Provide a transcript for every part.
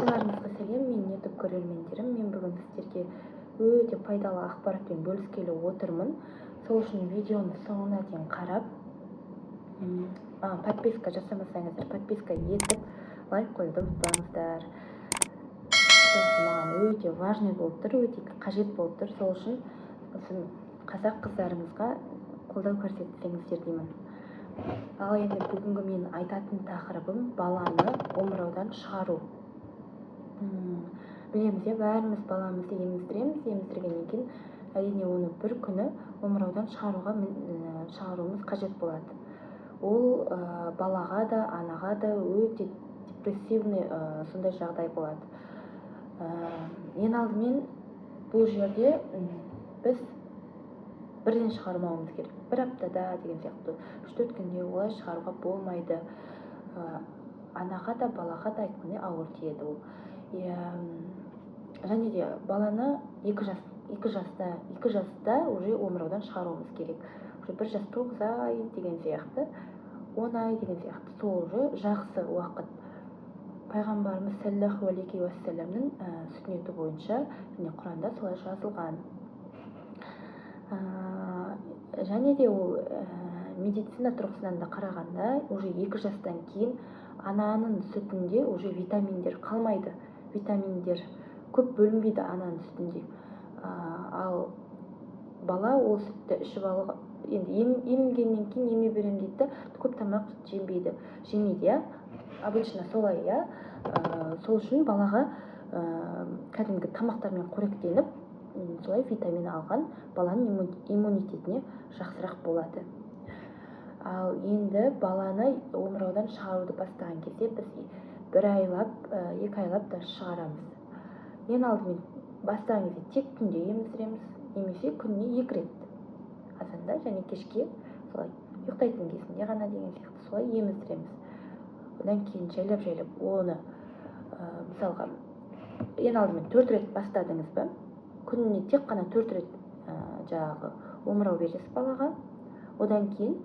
Баршаларыңызға сәлем, менің YouTube көрермендерім. Мен бүгін сіздерге өте пайдалы ақпаратпен бөліскелі отырмын. Сол үшін видеоны соңына дейін қарап, подписка жасамасаңыздар, подписка етіп, лайк қоюды ұмытпаңыздар. Маған өте важный болып тұр, өте қажет болып тұр. Сол үшін осы қазақ қыздарымызға қолдау көрсетсеңіздер деймін. Ал енді бүгінгі мен айтатын тақырыбым – баланы омыраудан шығару. Білеміз, иә, бәріміз баламызды еміздіреміз. Еміздіргеннен кейін, әрине, оны бір күні омыраудан шығаруымыз қажет болады. Ол балаға да, анаға да өте депрессивный сондай жағдай болады. Ең алдымен бұл жерде біз бірден шығармауымыз керек. Бір аптада деген сияқты, 3-4 күнде олай шығаруға болмайды. Анаға да, балаға да, айтқандай, ауыр тиеді ол. Иә, және де баланы 2 жаста уже омыраудан шығаруымыз керек. Уже 1 жас 9 ай деген сияқты, 10 ай деген сияқты, сол уже жақсы уақыт. Пайғамбарымыз саллаллаху алейхи уассаламның сүннеті бойынша және Құранда солай жазылған. Және де ол медицина тұрғысынан да қарағанда, уже 2 жастан кейін ананың сүтінде уже витаминдер қалмайды, витаминдер көп бөлінбейді ананың сүтінде. Ал бала ол сүтті ішіп алуға енді емгеннен кейін еме беремін дейді да, көп тамақ жемейді, жемейді, иә, обычно солай, иә. Сол үшін балаға кәдімгі тамақтармен қоректеніп, солай витамин алған баланың иммунитетіне жақсырақ болады. Ал енді баланы омыраудан шығаруды бастаған кезде біз бір айлап, 2 айлап та шығарамыз. Ең алдымен бастаған кезде тек түнде еміздіреміз немесе күніне екі рет, азанда және кешке, солай ұйықтайтын кезінде ғана деген сияқты, солай еміздіреміз. Одан кейін жайлап жайлап оны мысалға, ең алдымен төрт рет бастадыңыз ба, күніне тек қана төрт рет жаңағы омырау бересіз балаға. Одан кейін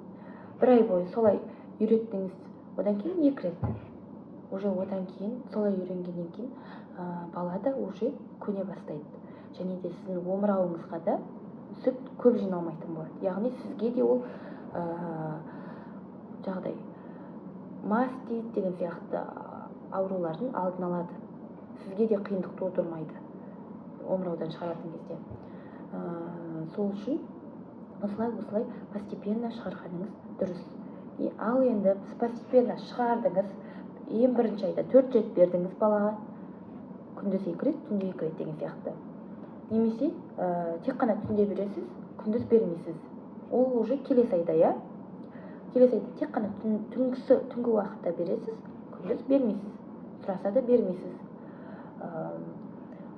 бір ай бойы солай үйреттіңіз, одан кейін екі рет уже. Одан кейін солай үйренгеннен кейін бала да уже көне бастайды және де сіздің омырауыңызға да сүт көп жиналмайтын болады. Яғни сізге де ол жаңағыдай мастит деген сияқты аурулардың алдын алады, сізге де қиындық тудырмайды омыраудан шығаратын кезде. Сол үшін осылай осылай постепенно шығарғаныңыз дұрыс. Ал енді постепенно шығардыңыз, ең бірінші айда төрт рет бердіңіз балаға, күндіз екі рет, түнде екі рет деген сияқты, немесе тек қана түнде бересіз, күндіз бермейсіз. Ол уже келесі айда, иә, келесі айда тек қана түнгісі, түнгі уақытта бересіз, күндіз бермейсіз, сұраса да бермейсіз.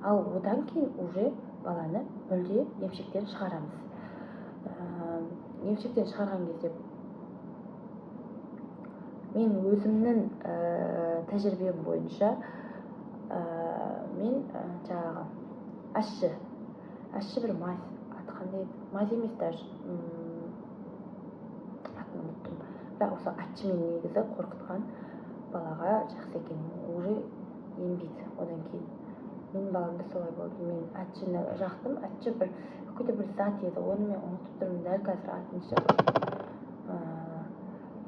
Ал одан кейін уже баланы мүлде емшектен шығарамыз. Емшектен шығарған кезде мен өзімнің тәжірибем бойынша мен жаңағы ащы ащы бір мазь, аты қандай еді, мазь емес даже, атын ұмыттым, бірақ осы ащымен негізі қорқытқан балаға жақсы екен, уже ембейді одан кейін. Менің баламда солай болды. Мен ащыны жақтым, ащы бір какой то бір зат еді, оны мен ұмытып тұрмын дәл қазір атын ше.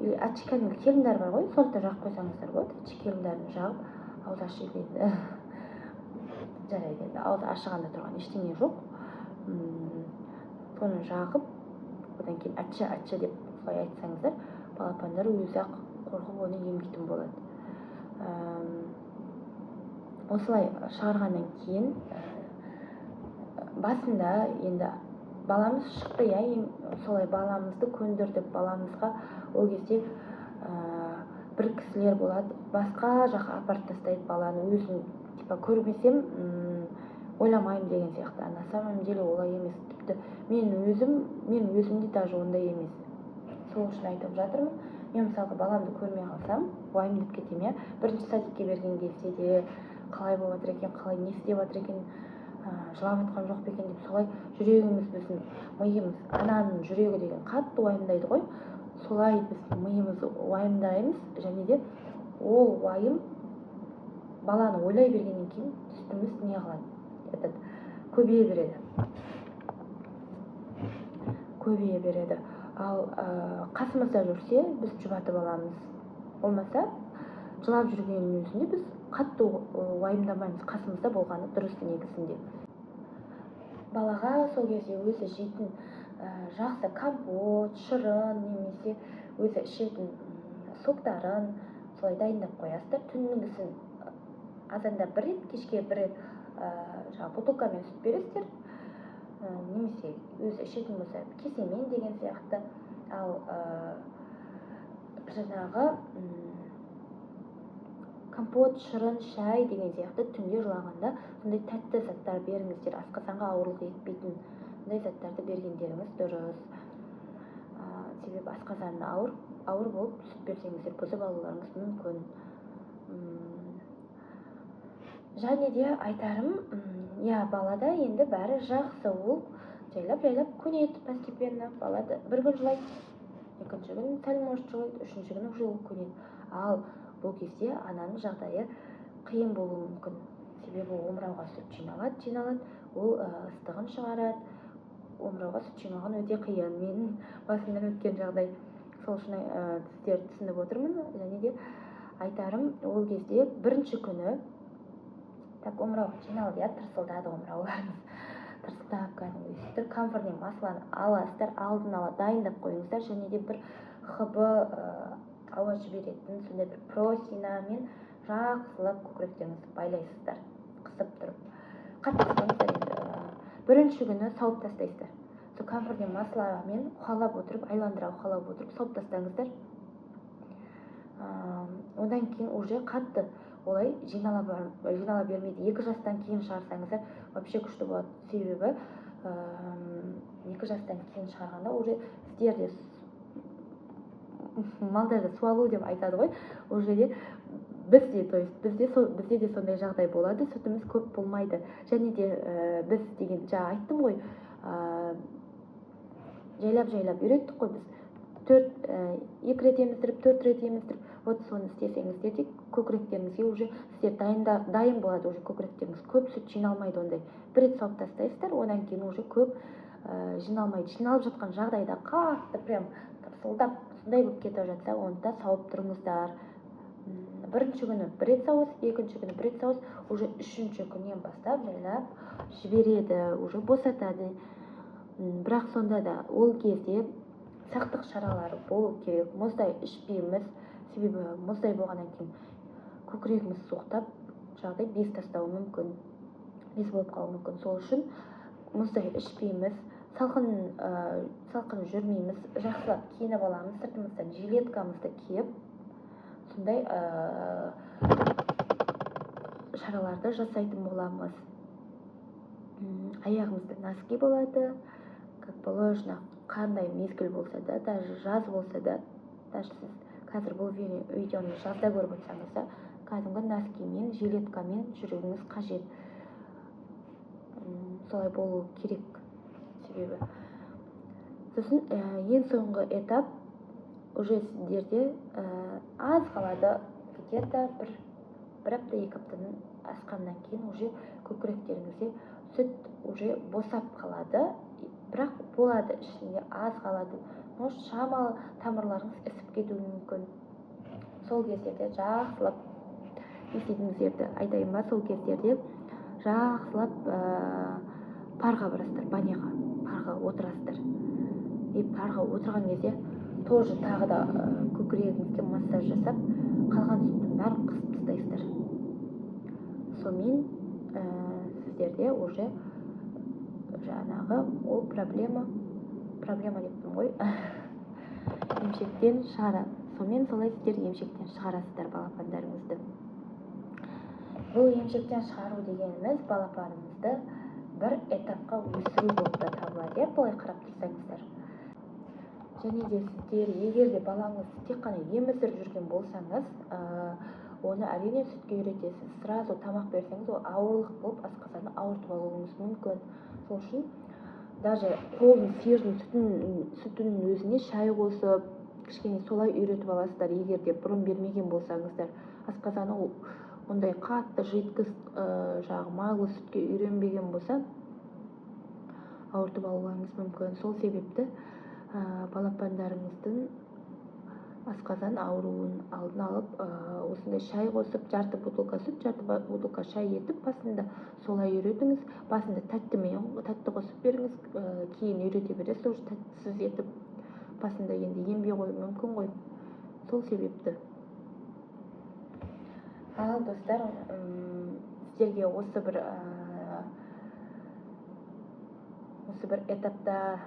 Или ащы кәдімгі келіндер бар ғой, соны да жағып қойсаңыздар болады. Ащы келіндерін жағып, ауыз ашиды енді, жарайды, енді ауыз ашығанда тұрған ештеңе жоқ. Соны жағып, одан кейін «ачы, ачы» деп солай айтсаңыздар, балапандар өзі ақ қорқып, оны емдейтін болады. Осылай шығарғаннан кейін басында енді баламыз шықты, иә, солай баламызды көндірдік. Баламызға ол кезде бір кісілер болады, басқа жаққа апарып тастайды баланы өзін, типа көрмесем, ойламаймын деген сияқты. А на самом деле олай емес. Тіпті мен өзім де даже ондай емес. Сол үшін айтып жатырмын. Мен, мысалға, баламды көрмей қалсам, уайымдап кетемін, иә. Бірінші садикке берген кезде де қалай болып жатыр екен, қалай, не істеп жатыр екен, жылап жатқан жоқ па екен деп, солай жүрегіміз, біздің миымыз, ананың жүрегі деген қатты уайымдайды ғой, солай біз миымыз уайымдаймыз. Және де ол уайым Баланы ойлай бергеннен кейін сүтіміз не қылады, этот, көбейе береді, көбейе береді. Ал қасымызда жүрсе, біз жұбатып аламыз. Болмаса, жылап жүргеннің өзінде біз қатты уайымдамаймыз, қасымызда болғаны дұрыс негізінде. Балаға сол кезде өзі жейтін жақсы компот, шырын немесе өзі ішетін соктарын солай дайындап қоясыздар. Түнгісін азанда бір рет, кешке бір рет жаңағы бутылкамен сүт бересіздер немесе өзі ішетін болса, кесемен деген сияқты. Ал жаңағы компот, шырын, шай деген сияқты, түнде жылағанда сондай тәтті заттар беріңіздер. Асқазанға ауырлық етпейтін сондай заттарды бергендеріңіз дұрыс. Себебі асқазаны ауыр ауыр болып, сүт берсеңіздер, бұзып алуларыңыз мүмкін. Және де айтарым, иә, балада енді бәрі жақсы, ол жайлап жайлап көнеді, постепенно. Бала бір күн жылайды, екінші күн сәл, может, жылайды, үшінші күні уже ол көнеді. Ал бұл кезде ананың жағдайы қиын болуы мүмкін, себебі омырауға сүт жиналады, жиналады, ол ыстығын шығарады. Омырауға сүт жиналған өте қиын, менің басымнан өткен жағдай, сол үшін сіздерді түсініп отырмын. Және де айтарым, ол кезде бірінші күні так омырауға жиналды, иә, тырсылдады омырауларыңыз, тырсылдап кәдімгідей. Сіздер камфорный маслоны аласыздар, алдын ала дайындап қойыңыздар. Және де бір хб ауа жіберетін сондай бір простынямен жақсылап көкіректеріңізді байлайсыздар, қысып тұрып, қатты қыспаңыздар енді. Бірінші күні сауып тастайсыздар. Сол камфорный масломен уқалап отырып, айландыра уқалап отырып сауып тастаңыздар. Одан кейін уже қатты олай жинала бермейді. 2 жастан кейін шығарсаңыздар, вообще күшті болады, себебі 2 жастан кейін шығарғанда уже сіздерде малдарда суалу деп айтады ғой, уже де бізде, то есть бізде, бізде де сондай жағдай болады, сүтіміз көп болмайды. Және де біз деген жаңа айттым ғой, жайлап жайлап үйреттік қой біз, төрт, екі рет еміздіріп, төрт рет еміздіріп. Вот соны істесеңіздер де, көкіректеріңізге уже сіздер дайын болады уже көкіректеріңіз, көп сүт жиналмайды. Ондай бір рет сауып тастайсыздар, одан кейін уже көп жиналмайды. Жиналып жатқан жағдайда, қатты прям тырсылдап сондай болып кетіп жатса, оны да сауып тұрыңыздар. Бірінші күні бір рет сауасыз, екінші күні бір рет сауасыз, уже үшінші күннен бастап жайлап жібереді, уже босатады. Бірақ сонда да ол кезде сақтық шаралары болу керек. Мұздай ішпейміз, себебі мұздай болғаннан кейін көкірегіміз суықтап, жаңағыдай без тастауы мүмкін, без болып қалуы мүмкін. Сол үшін мұздай ішпейміз, салқын жүрмейміз, жақсылап киініп аламыз, сыртымыздан жилеткамызды киіп, сондай шараларды жасайтын боламыз. Аяғымызда носки болады, как положено. Қандай мезгіл болса да, даже жаз болса да, даже сіз қазір бұл видеоны жазда көріп отырсаңыз да, кәдімгі носкимен, жилеткамен жүруіңіз қажет. Солай болу керек себебі. Сосын ең соңғы этап уже сіздерде аз қалады, где то бір апта, 2 аптадан асқаннан кейін уже көкіректеріңізде сүт уже босап қалады. Бірақ болады, ішінде аз қалады, может, шамалы тамырларыңыз ісіп кетуі мүмкін. Сол кездерде жақсылап не істейтініңіздерді айтайын ба? Сол кездерде жақсылап парға барасыздар, баняға, парға отырасыздар. И парға отырған кезде тоже тағы да көкірегіңізге массаж жасап, қалған сүттің бәрін қысып тастайсыздар. Сонымен сіздерде уже жаңағы ол проблема, проблема деппін ғой, емшектен шығара, сонымен солай сіздер емшектен шығарасыздар балапандарыңызды. Бұл емшектен шығару дегеніміз балапанымызды бір этапқа өсіру болып та табылады, иә, былай қарап тұрсаңыздар. Және де сіздер, егер де балаңызды тек қана еміздіріп жүрген болсаңыз, оны әрине сүтке үйретесіз. Сразу тамақ берсеңіз, ол ауырлық болып, асқазанды ауыртып алуыңыз мүмкін. Сол үшін даже қолдың, сиырдың сүтінің өзіне шай қосып, кішкене солай үйретіп аласыздар. Егер де бұрын бермеген болсаңыздар, асқазаны Ондай қатты жидкость, жаңағы майлы сүтке үйренбеген болса, ауыртып алуларыңыз мүмкін. Сол себепті балапандарыңыздың асқазан ауруын алдын алып, осындай шай қосып, жарты бутылка сүт, жарты бутылка шай етіп, басында солай үйретіңіз. Басында тәттімен, тәтті қосып беріңіз, кейін үйрете бересіз уже тәттісіз етіп. Басында енді ембей қоюы мүмкін ғой, сол себепті. Ал, достар, сіздерге осы бір этапта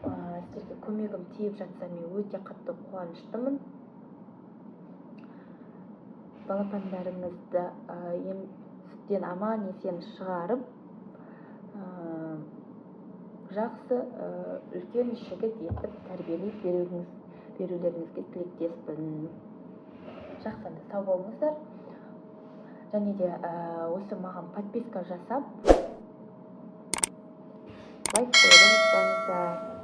сіздерге көмегім тиіп жатса, мен өте қатты қуаныштымын. Балапандарыңызды сүттен аман есен шығарып, жақсы, үлкен жігіт етіп тәрбиелей берулеріңізге тілектеспін. Жақсы, онда сау болыңыздар. Және де осы маған подписка жасап, лайк қоюды ұмытпаңыздар.